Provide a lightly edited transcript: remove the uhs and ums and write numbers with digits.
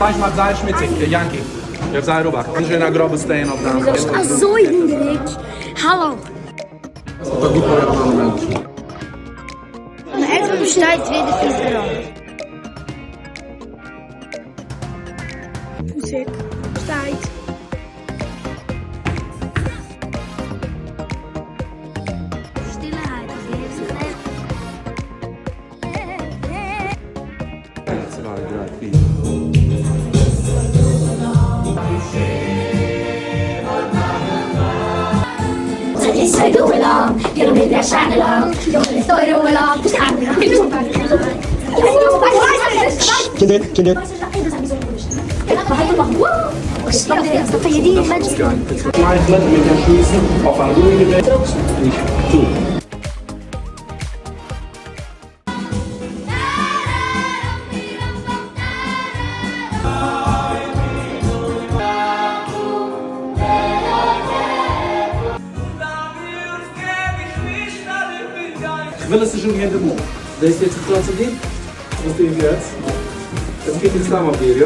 פלייש מאכט זייער שמוציג, יענקי. איך האב זייער אבאכט. נישט ווערן א גראבע stain אויף דיין. דו ביסט אזוי הונגעריג. האלא. האט א גוט פאר אלע מענטשן. און עטוואס שטייט ווער די פיס דערויף. פסוק שטייט. שטילערהייט אז געהערט זיך ער. איינס צוויי דריי פיר. קינדער, קינדער. שמייכלען און מ'קען שמועסן אויף א רואיגע וועג. איך טו. כ'וויל עס נישט זאגן הונדערט מאל. דאס טוט זיך טאן צו דיר? וואס טו איך יעצט? יעצט קוק איך סתם אויף דיר, יא?